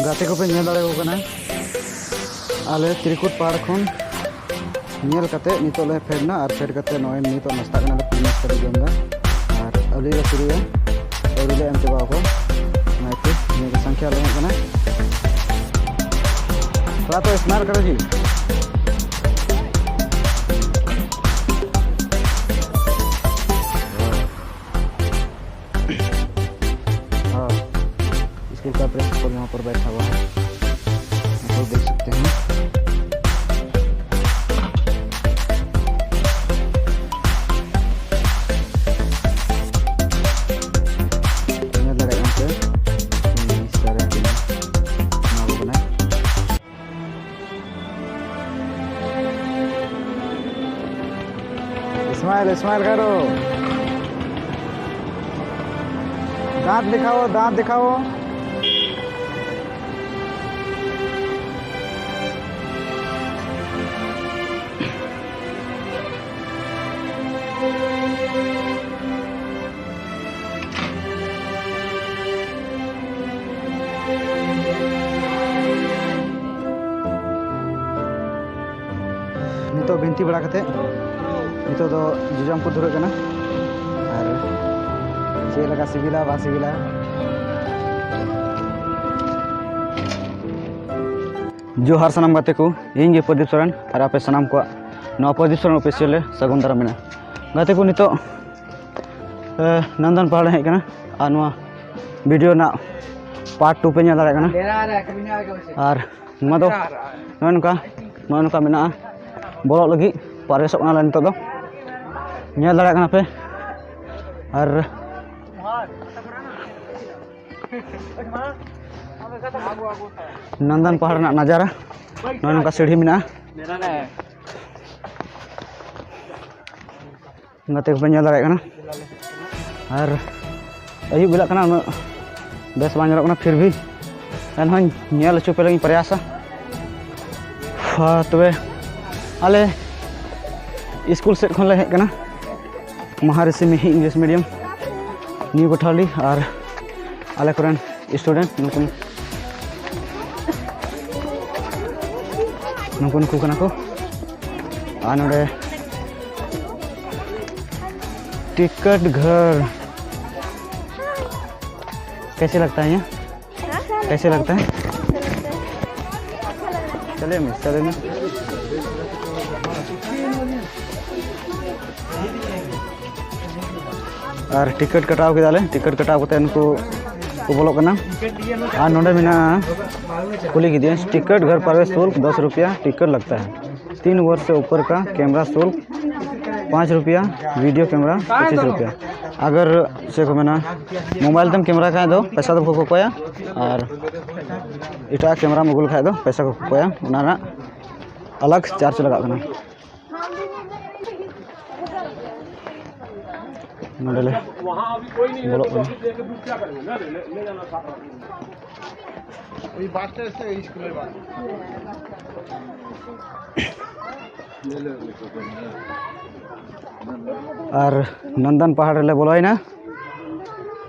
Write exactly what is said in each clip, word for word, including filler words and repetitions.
ᱜᱟᱛᱮ ᱠᱚᱯᱮ ᱧᱮᱞ ᱫᱟᱲᱮᱭᱟᱠᱚ ᱠᱟᱱᱟ, ᱟᱞᱮ ᱛᱨᱤᱠᱩᱴ ᱯᱟᱦᱟᱲ ᱠᱷᱚᱱ ᱧᱮᱞ ᱠᱟᱛᱮ ᱱᱤᱛᱚᱜ ᱞᱮ ᱯᱷᱮᱰ ᱮᱱᱟ᱾ ᱟᱨ ᱯᱷᱮᱰ ᱠᱟᱛᱮ ᱱᱚᱜᱼᱚᱭ ᱱᱤᱛᱚᱜ ᱱᱟᱥᱛᱟᱜ ᱠᱟᱱᱟ ᱞᱮ, ᱯᱩᱨ ᱱᱟᱥᱛᱟ ᱞᱮ ᱡᱚᱢ ᱮᱫᱟ᱾ ᱟᱨ ᱟᱹᱣᱨᱤ ᱞᱮ ᱥᱩᱨᱩᱭᱟ, ᱟᱹᱣᱨᱤ ᱞᱮ ᱮᱢ ᱪᱟᱵᱟ ᱟᱠᱚ᱾ ᱚᱱᱟ ᱤᱭᱟᱹᱛᱮ ᱱᱤᱭᱟᱹ ᱜᱮ ᱥᱚᱝᱠᱷᱭᱟ ᱞᱮ ᱮᱢᱚᱜ ᱠᱟᱱᱟ᱾ ᱛᱷᱚᱲᱟ ᱛᱚ ᱥᱢᱟᱭᱤᱞ ᱠᱟᱨᱚ ᱡᱤ᱾ हाँ, स्कूल का प्रिंसिपल यहाँ पर बैठा हुआ है, आप लोग देख सकते हैं। ᱧᱮᱞ ᱫᱟᱲᱮᱭᱟᱜ ᱠᱟᱱᱟ ᱯᱮ, ᱩᱱᱤ ᱥᱟᱨᱮ ᱠᱟᱱᱟ, ᱱᱚᱣᱟ ᱠᱚ ᱠᱟᱱᱟᱭ᱾ स्माइल, स्माइल करो। दांत दिखाओ, दांत दिखाओ। ᱱᱤᱛᱚᱜ ᱵᱤᱱᱛᱤ ᱵᱟᱲᱟ ᱠᱟᱛᱮ ᱱᱤᱛᱚᱜ ᱫᱚ ᱡᱚᱡᱚᱢ ᱠᱚ ᱫᱷᱩᱨᱟᱹᱜ ᱠᱟᱱᱟ᱾ ᱟᱨ ᱪᱮᱫ ᱞᱮᱠᱟ ᱥᱤᱵᱤᱞᱟ ᱵᱟᱝ ᱥᱤᱵᱤᱞᱟ᱾ ᱡᱚᱦᱟᱨ ᱥᱟᱱᱟᱢ ᱜᱟᱛᱮ ᱠᱚ, ᱤᱧ ᱜᱮ ᱯᱨᱚᱫᱤᱯ ᱥᱚᱨᱮᱱ ᱟᱨ ᱟᱯᱮ ᱥᱟᱱᱟᱢ ᱠᱚᱣᱟᱜ ᱱᱚᱣᱟ ᱯᱨᱚᱫᱤᱯ ᱥᱚᱨᱮᱱ ᱚᱯᱷᱤᱥᱤᱭᱟᱞ ᱨᱮ ᱥᱟᱹᱜᱩᱱ ᱫᱟᱨᱟᱢ ᱢᱮᱱᱟᱜᱼᱟ᱾ ᱜᱟᱛᱮ ᱠᱚ, ᱱᱤᱛᱚᱜ, ᱮ, ᱱᱚᱱᱫᱚᱱ ᱯᱟᱦᱟᱲ ᱦᱮᱡ ᱠᱟᱱᱟ ᱟᱨ ᱱᱚᱣᱟ ᱵᱷᱤᱰᱤᱭᱳ ᱨᱮᱱᱟᱜ ᱯᱟᱨᱴ ᱴᱩ ᱯᱮ ᱧᱮᱞ ᱫᱟᱲᱮᱭᱟᱜ ᱠᱟᱱᱟ᱾ ᱟᱨ ᱱᱚᱣᱟ ᱫᱚ ᱱᱚᱜᱼᱚᱭ ᱱᱚᱝᱠᱟ, ᱱᱚᱜᱼᱚᱭ ᱱᱚᱝᱠᱟ ᱢᱮᱱᱟᱜᱼᱟ ᱵᱚᱞᱚᱜ ᱞᱟᱹᱜᱤᱫ᱾ ᱯᱨᱚᱵᱮᱥᱚᱜ ᱠᱟᱱᱟᱞᱮ ᱱᱤᱛᱚᱜ ᱫᱚ, ᱧᱮᱞ ᱫᱟᱲᱮᱭᱟᱜ ᱠᱟᱱᱟ ᱯᱮ᱾ ᱟᱨ ᱱᱚᱱᱫᱚᱱ ᱯᱟᱦᱟᱲ ᱨᱮᱱᱟᱜ ᱱᱟᱡᱟᱨᱟ, ᱱᱚᱜᱼᱚᱭ ᱱᱚᱝᱠᱟ ᱥᱤᱲᱦᱤ ᱢᱮᱱᱟᱜᱼᱟ᱾ ᱜᱟᱛᱮ ᱠᱚᱯᱮ ᱧᱮᱞ ᱫᱟᱲᱮᱭᱟᱜ ᱠᱟᱱᱟ᱾ ᱟᱨ ᱟᱹᱭᱩᱵ ᱵᱮᱞᱟᱜ ᱠᱟᱱᱟ, ᱩᱱᱟᱹᱜ ᱵᱮᱥ ᱵᱟᱝ ᱧᱮᱞᱚᱜ ᱠᱟᱱᱟ, ᱯᱷᱤᱨ ᱵᱷᱤ ᱮᱱᱦᱚᱸᱧ ᱧᱮᱞ ᱦᱚᱪᱚ ᱯᱮ ᱞᱟᱹᱜᱤᱫ ᱤᱧ ᱯᱨᱚᱭᱟᱥᱟ᱾ ᱦᱟ, ᱛᱚᱵᱮ ᱟᱞᱮ ᱥᱠᱩᱞ ᱥᱮᱫ ᱠᱷᱚᱱ ᱞᱮ ᱦᱮᱡ ᱠᱟᱱᱟ, ᱢᱚᱦᱟᱨᱤᱥᱤ ᱢᱤᱦᱤ ᱤᱝᱞᱤᱥ ᱢᱤᱰᱤᱭᱟᱢ, ᱱᱤᱭᱩ ᱠᱚᱴᱷᱟᱞᱰᱤ᱾ ᱟᱨ ᱟᱞᱮ ᱠᱚᱨᱮᱱ ᱥᱴᱩᱰᱮᱱᱴ ᱱᱩᱠᱩ ᱱᱩᱠᱩ ᱱᱩᱠᱩ ᱠᱟᱱᱟ ᱠᱚ᱾ ᱟᱨ ᱱᱚᱰᱮ ᱴᱤᱠᱤᱴ ᱜᱷᱚᱨ᱾ कैसे लगता है यहाँ? कैसे लगता है? चलिए मिस, चलिए मिस। ᱟᱨ ᱴᱤᱠᱤᱴ ᱠᱟᱴᱟᱣ ᱠᱮᱫᱟᱞᱮ᱾ ᱴᱤᱠᱤᱴ ᱠᱟᱴᱟᱣ ᱠᱟᱛᱮ ᱱᱩᱠᱩ ᱠᱚ ᱵᱚᱞᱚᱜ ᱠᱟᱱᱟ᱾ ᱟᱨ ᱱᱚᱰᱮ ᱢᱮᱱᱟᱜᱼᱟ, ᱠᱩᱞᱤ ᱠᱮᱫᱤᱧ, ᱴᱤᱠᱤᱴ ᱜᱷᱚᱨ ᱯᱨᱚᱵᱮᱥ ᱥᱩᱞᱠ ᱫᱚᱥ ᱨᱩᱯᱤᱭᱟ ᱴᱤᱠᱤᱴ ᱞᱟᱜᱽᱛᱟ ᱦᱟᱭ, ᱛᱤᱱ ᱵᱚᱨᱥ ᱥᱮ ᱩᱯᱚᱨ ᱠᱟ ᱠᱮᱢᱨᱟ ᱥᱩᱞᱠ ᱯᱟᱸᱪ ᱨᱩᱯᱤᱭᱟ, ᱵᱷᱤᱰᱤᱭᱳ ᱠᱮᱢᱨᱟ ᱯᱚᱸᱪᱤᱥ ᱨᱩᱯᱤᱭᱟ᱾ ᱟᱜᱟᱨ ᱪᱮᱫ ᱠᱚ ᱢᱮᱱᱟ, ᱢᱳᱵᱟᱭᱤᱞ ᱛᱮᱢ ᱠᱮᱢᱨᱟ ᱠᱷᱟᱡ ᱫᱚ ᱯᱚᱭᱥᱟ ᱫᱚ ᱵᱟᱠᱚ ᱠᱚᱠᱚᱭᱟ, ᱟᱨ ᱮᱴᱟᱜ ᱠᱮᱢᱨᱟᱢ ᱟᱹᱜᱩ ᱞᱮᱠᱷᱟᱡ ᱫᱚ ᱯᱚᱭᱥᱟ ᱠᱚ ᱠᱚᱠᱚᱭᱟ, ᱚᱱᱟ ᱨᱮᱱᱟᱜ ᱟᱞᱟᱜᱽ ᱪᱟᱨᱡᱽ ᱞᱟᱜᱟᱜ ᱠᱟᱱᱟ᱾ ᱱᱚᱰᱮ ᱞᱮ ᱵᱚᱞᱚᱜ ᱠᱟᱱᱟ᱾ ᱟᱨ ᱱᱚᱱᱫᱚᱱ ᱯᱟᱦᱟᱲ ᱨᱮᱞᱮ ᱵᱚᱞᱚᱭᱮᱱᱟ᱾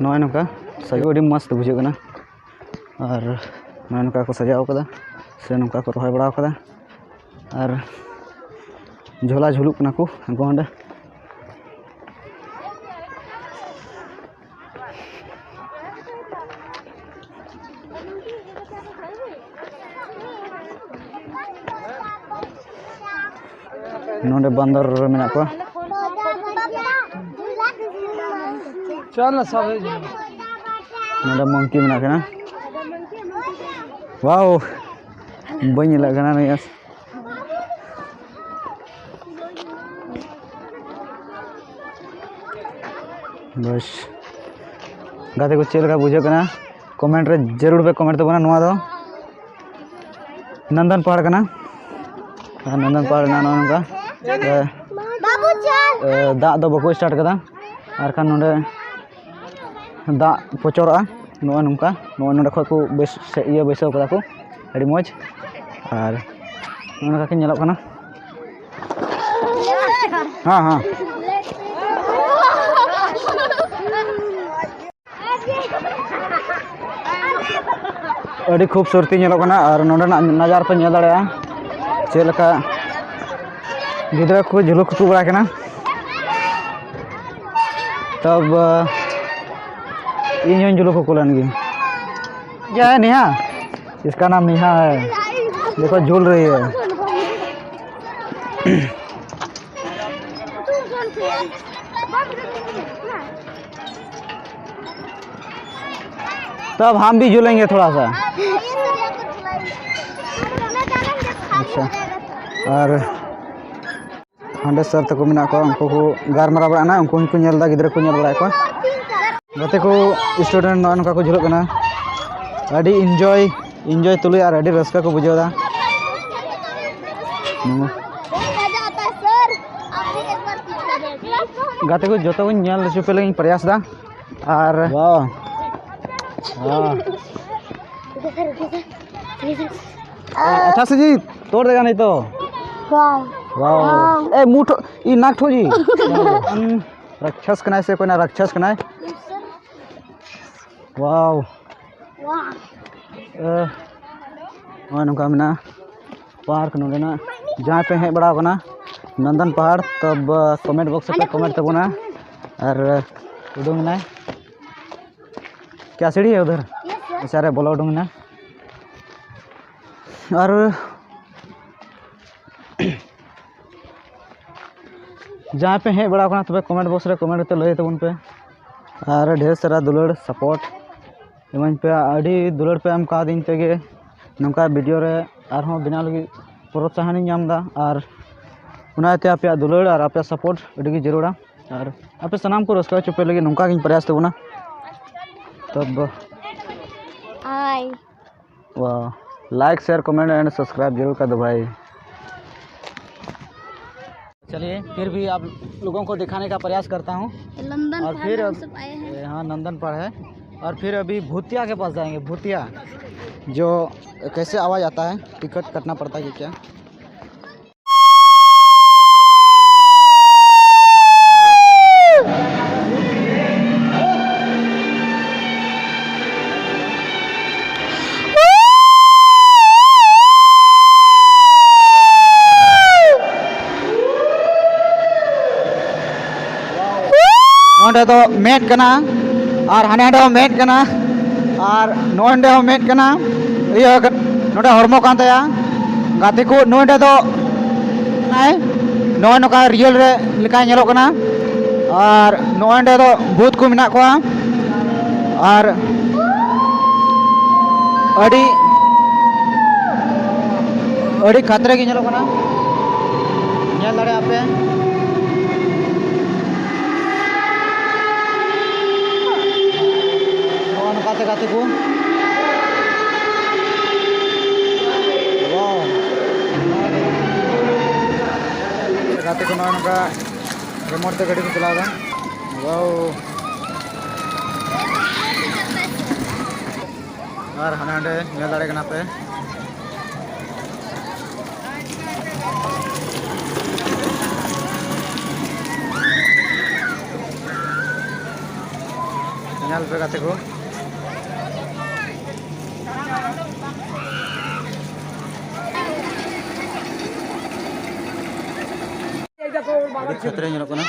ᱱᱚᱜᱼᱚᱭ ᱱᱚᱝᱠᱟ ᱥᱟᱡᱟᱣ, ᱟᱹᱰᱤ ᱢᱚᱡᱽ ᱛᱮ ᱵᱩᱡᱷᱟᱹᱜ ᱠᱟᱱᱟ᱾ ᱟᱨ ᱱᱚᱜᱼᱚᱭ ᱱᱚᱝᱠᱟ ᱠᱚ ᱥᱟᱡᱟᱣ ᱠᱟᱫᱟ, ᱥᱮ ᱱᱚᱝᱠᱟ ᱠᱚ ᱨᱚᱦᱚᱭ ᱵᱟᱲᱟᱣ ᱠᱟᱫᱟ᱾ ᱟᱨ ᱡᱷᱚᱞᱟ ᱡᱷᱩᱞᱩᱜ ᱠᱟᱱᱟ ᱠᱚ ᱩᱱᱠᱩ ᱚᱸᱰᱮ᱾ ᱱᱚᱰᱮ ᱵᱟᱱᱫᱚᱨ ᱢᱮᱱᱟᱜ ᱠᱚᱣᱟ᱾ ᱪᱚᱞ ᱱᱟ ᱥᱟᱵ ᱦᱮᱡ ᱱᱟ᱾ ᱱᱚᱰᱮ ᱢᱚᱝᱠᱤ ᱢᱮᱱᱟᱜ ᱠᱤᱱᱟ᱾ ᱣᱟᱣ, ᱵᱟᱹᱧ ᱧᱮᱞᱮᱫ ᱠᱟᱱᱟ ᱱᱩᱭ᱾ ᱵᱮᱥ, ᱜᱟᱛᱮ ᱠᱚ, ᱪᱮᱫ ᱞᱮᱠᱟ ᱵᱩᱡᱷᱟᱹᱜ ᱠᱟᱱᱟ? ᱠᱚᱢᱮᱱᱴ ᱨᱮ ᱡᱟᱹᱨᱩᱲ ᱯᱮ ᱠᱚᱢᱮᱱᱴ ᱛᱟᱵᱚᱱᱟ᱾ ᱱᱚᱣᱟ ᱫᱚ ᱱᱚᱱᱫᱚᱱ ᱯᱟᱦᱟᱲ ᱠᱟᱱᱟ᱾ ᱟᱨ ᱱᱚᱱᱫᱚᱱ ᱯᱟᱦᱟᱲ ᱨᱮᱱᱟᱜ ᱱᱚᱜᱼᱚ ᱱᱚᱝᱠᱟ, ᱮ, ᱵᱟᱹᱵᱩ ᱪᱟᱞ᱾ ᱮ, ᱫᱟᱜ ᱫᱚ ᱵᱟᱠᱚ ᱥᱴᱟᱨᱴ ᱠᱟᱫᱟ, ᱟᱨ ᱠᱷᱟᱱ ᱱᱚᱰᱮ ᱫᱟᱜ ᱯᱚᱪᱚᱨᱚᱜᱼᱟ ᱱᱚᱜᱼᱚᱭ ᱱᱚᱝᱠᱟ᱾ ᱱᱚᱜᱼᱚᱭ ᱱᱚᱸᱰᱮ ᱠᱷᱚᱡ ᱠᱚ ᱵᱮᱥ ᱥᱮ ᱤᱭᱟᱹ ᱵᱟᱹᱭᱥᱟᱹᱣ ᱠᱟᱫᱟ ᱠᱚ, ᱟᱹᱰᱤ ᱢᱚᱡᱽ᱾ ᱟᱨ ᱱᱚᱜᱼᱚ ᱱᱚᱝᱠᱟ ᱠᱤᱱ ᱧᱮᱞᱚᱜ ᱠᱟᱱᱟ᱾ ᱦᱮᱸ, ᱦᱮᱸ᱾ ᱟᱹᱰᱤ ᱠᱷᱩᱵᱥᱩᱨᱛᱤ ᱧᱮᱞᱚᱜ ᱠᱟᱱᱟ ᱟᱨ ᱱᱚᱸᱰᱮᱱᱟᱜ ᱱᱟᱡᱟᱨ ᱯᱮ ᱧᱮᱞ ᱫᱟᱲᱮᱭᱟᱜᱼᱟ᱾ ᱪᱮᱫ ᱞᱮᱠᱟ ᱜᱤᱫᱽᱨᱟᱹ ᱠᱚ ᱡᱷᱩᱞᱩ ᱠᱚ ᱛᱩᱫ ᱵᱟᱲᱟᱭ ᱠᱟᱱᱟ᱾ ᱛᱚᱵ ᱤᱧ ᱦᱚᱸᱧ ᱡᱷᱩᱞᱩ ᱠᱚ ᱠᱩᱞᱮᱱ ᱜᱮ᱾ क्या है नेहा? इसका नाम नेहा है। देखो झूल रही है। तब हम भी झूलेंगे थोड़ा सा। अच्छा। और ᱦᱟᱸᱰᱮ ᱥᱟᱨ ᱛᱟᱠᱚ ᱢᱮᱱᱟᱜ ᱠᱚᱣᱟ, ᱩᱱᱠᱩ ᱠᱚ ᱜᱟᱨᱢᱟᱨᱟᱣ ᱵᱟᱲᱟᱜ ᱠᱟᱱᱟ, ᱩᱱᱠᱩ ᱦᱚᱸᱠᱚ ᱧᱮᱞ ᱮᱫᱟ, ᱜᱤᱫᱽᱨᱟᱹ ᱠᱚ ᱧᱮᱞ ᱵᱟᱲᱟᱭᱮᱫ ᱠᱚᱣᱟ᱾ ᱜᱟᱛᱮ ᱠᱚ, student ᱱᱚᱜᱼᱚᱭ ᱱᱚᱝᱠᱟ ᱠᱚ ᱡᱷᱩᱞᱟᱹᱜ ᱠᱟᱱᱟ᱾ ᱟᱹᱰᱤ enjoy, enjoy ᱛᱩᱞᱩᱡ ᱟᱨ ᱟᱹᱰᱤ ᱨᱟᱹᱥᱠᱟᱹ ᱠᱚ ᱵᱩᱡᱷᱟᱹᱣ ᱮᱫᱟ᱾ ᱜᱟᱛᱮ ᱠᱚ ᱡᱚᱛᱚ ᱠᱚᱧ ᱧᱮᱞ ᱦᱚᱪᱚ ᱯᱮ ᱞᱟᱹᱜᱤᱫ ᱤᱧ ᱯᱨᱚᱭᱟᱥ ᱮᱫᱟ᱾ ᱟᱨ ᱵᱟᱦ, ᱵᱟᱦ᱾ अच्छा से जी, ᱛᱚᱲ ᱫᱮᱜᱟ ᱱᱤᱛᱚᱜ᱾ ᱵᱟᱦ᱾ ᱵᱟᱦ᱾ ᱵᱟᱦ᱾ ᱮ, ᱢᱩ ᱴᱷᱚ-, ᱤ ᱱᱟᱠ ᱴᱷᱚᱡᱤ᱾ ᱨᱟᱠᱪᱷᱟᱥ ᱠᱟᱱᱟᱭ ᱥᱮ ᱚᱠᱚᱭ ᱱᱟ ᱨᱟᱠᱪᱷᱟᱥ ᱠᱟᱱᱟᱭ? ᱵᱟᱦ᱾ ᱵᱟᱦ᱾ ᱮ, ᱱᱚᱜᱼᱚᱭ ᱱᱚᱝᱠᱟ ᱢᱮᱱᱟᱜᱼᱟ ᱯᱟᱨᱠ ᱱᱚᱰᱮᱱᱟᱜ᱾ ᱡᱟᱦᱟᱸᱭ ᱯᱮ ᱦᱮᱡ ᱵᱟᱲᱟ ᱟᱠᱟᱱᱟ ᱱᱚᱱᱫᱚᱱ ᱯᱟᱦᱟᱲ, ᱛᱚᱵ comment box ᱨᱮ comment ᱛᱟᱵᱚᱱᱟ᱾ ᱟᱨ ᱩᱰᱩᱝ ᱮᱱᱟᱭ᱾ क्या सीढ़ी है उधर? अच्छा, ᱨᱮ ᱵᱚᱞᱚ ᱩᱰᱩᱝ ᱮᱱᱟ᱾ ᱟᱨ ᱡᱟᱦᱟᱸᱭ ᱯᱮ ᱦᱮᱡ ᱵᱟᱲᱟ ᱟᱠᱟᱱᱟ, ᱛᱚᱵᱮ comment box ᱨᱮ comment ᱠᱟᱛᱮ ᱞᱟᱹᱭ ᱛᱟᱵᱚᱱ ᱯᱮ᱾ ᱟᱨ ᱰᱷᱮᱨ ᱥᱟᱨᱟ ᱫᱩᱞᱟᱹᱲ support ᱮᱢᱟᱹᱧ ᱯᱮ᱾ ᱟᱹᱰᱤ ᱫᱩᱞᱟᱹᱲ ᱯᱮ ᱮᱢ ᱠᱟᱣᱫᱤᱧ ᱛᱮᱜᱮ ᱱᱚᱝᱠᱟ video ᱨᱮ ᱟᱨᱦᱚᱸ ᱵᱮᱱᱟᱣ ᱞᱟᱹᱜᱤᱫ ᱯᱨᱚᱛᱥᱟᱦᱚᱱᱤᱧ ᱧᱟᱢ ᱮᱫᱟ᱾ ᱟᱨ ᱚᱱᱟᱛᱮ ᱟᱯᱮᱭᱟᱜ ᱫᱩᱞᱟᱹᱲ ᱟᱨ ᱟᱯᱮᱭᱟᱜ support ᱟᱹᱰᱤ ᱜᱮ ᱡᱟᱹᱨᱩᱲᱟ᱾ ᱟᱨ ᱟᱯᱮ ᱥᱟᱱᱟᱢ ᱠᱚ ᱨᱟᱹᱥᱠᱟᱹ ᱦᱚᱪᱚ ᱯᱮ ᱞᱟᱹᱜᱤᱫ ᱱᱚᱝᱠᱟ ᱜᱤᱧ ᱯᱨᱚᱭᱟᱥ ᱛᱟᱵᱚᱱᱟ᱾ ᱛᱚᱵ ᱦᱟᱭ᱾ वाह, like, share, comment and subscribe जरूर कर दो भाई। चलिए, फिर भी आप लोगों को दिखाने का प्रयास करता हूँ। लंदन और पहाड़ फिर में हम अब, सब आए हैं। हाँ, नंदन पहाड़ है। और फिर अभी भूतिया के पास जाएंगे। भूतिया, जो कैसे आवाज़ आता है, टिकट कटना पड़ता है कि क्या? ᱫᱚ ᱢᱮᱫ ᱠᱟᱱᱟ, ᱟᱨ ᱦᱟᱸᱰᱮ ᱦᱟᱸᱰᱮ ᱦᱚᱸ ᱢᱮᱫ ᱠᱟᱱᱟ, ᱟᱨ ᱱᱚᱜᱼᱚᱭ ᱱᱚᱸᱰᱮ ᱦᱚᱸ ᱢᱮᱫ ᱠᱟᱱᱟ᱾ ᱤᱭᱟᱹ, ᱱᱚᱸᱰᱮ ᱦᱚᱲᱢᱚ ᱠᱟᱱ ᱛᱟᱭᱟ᱾ ᱜᱟᱛᱮ ᱠᱚ, ᱱᱚᱜᱼᱚᱭ ᱱᱚᱸᱰᱮ ᱫᱚ ᱱᱚᱜᱼᱚᱭ ᱱᱚᱝᱠᱟ ᱨᱤᱭᱮᱞ ᱨᱮ ᱞᱮᱠᱟᱭ ᱧᱮᱞᱚᱜ ᱠᱟᱱᱟ᱾ ᱟᱨ ᱱᱚᱜᱼᱚᱭ ᱱᱚᱸᱰᱮ ᱫᱚ ᱵᱷᱩᱛ ᱠᱚ ᱢᱮᱱᱟᱜ ᱠᱚᱣᱟ᱾ ᱟᱨ ᱟᱹᱰᱤ, ᱟᱹᱰᱤ ᱠᱷᱟᱛᱨᱟ ᱜᱮ ᱧᱮᱞᱚᱜ ᱠᱟᱱᱟ, ᱧᱮᱞ ᱫᱟᱲᱮᱭᱟᱜ ᱯᱮ᱾ ᱱᱚᱜᱼᱚ ᱱᱚᱝᱠᱟ ᱛᱮ ᱜᱟᱛᱮ ᱠᱚ᱾ Wow. ᱜᱟᱛᱮ ᱠᱚ ᱱᱚᱜᱼᱚ ᱱᱚᱝᱠᱟ ᱨᱤᱢᱳᱴ ᱛᱮ ᱜᱟᱹᱰᱤ ᱠᱚ ᱪᱟᱞᱟᱣ ᱮᱫᱟ᱾ Wow. ᱟᱨ ᱦᱟᱸᱰᱮ ᱱᱟᱸᱰᱮ ᱧᱮᱞ ᱫᱟᱲᱮᱭᱟᱜ ᱠᱟᱱᱟ ᱯᱮ᱾ ᱧᱮᱞ ᱯᱮ ᱜᱟᱛᱮ ᱠᱚ᱾ ᱟᱹᱰᱤ ᱠᱷᱟᱛᱨᱟ ᱧᱮᱞᱚᱜ ᱠᱟᱱᱟ᱾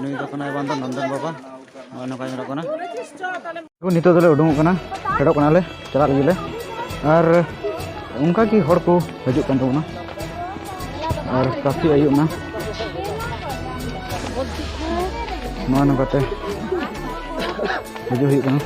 ᱱᱩᱭ ᱫᱚ ᱠᱟᱱᱟᱭ ᱵᱟᱝ ᱫᱚ ᱱᱚᱱᱫᱚᱱ ᱵᱟᱵᱟ᱾ ᱱᱚᱜᱼᱚᱭ ᱱᱚᱝᱠᱟ ᱧᱮᱞᱚᱜ ᱠᱟᱱᱟ᱾ ᱱᱤᱛᱚᱜ ᱫᱚᱞᱮ ᱩᱰᱩᱝᱚᱜ ᱠᱟᱱᱟ, ᱯᱷᱮᱰᱚᱜ ᱠᱟᱱᱟᱞᱮ, ᱪᱟᱞᱟᱜ ᱞᱟᱹᱜᱤᱫ ᱞᱮ᱾ ᱟᱨ ᱚᱱᱠᱟ ᱜᱮ ᱦᱚᱲ ᱠᱚ ᱦᱤᱡᱩᱜ ᱠᱟᱱ ᱛᱟᱵᱚᱱᱟ᱾ ᱟᱨ ᱠᱟᱹᱯᱷᱤ ᱟᱹᱭᱩᱵ ᱮᱱᱟ᱾ ᱱᱚᱜᱼᱚᱭ ᱱᱚᱝᱠᱟᱛᱮ ᱦᱤᱡᱩᱜ ᱦᱩᱭᱩᱜ ᱠᱟᱱᱟ᱾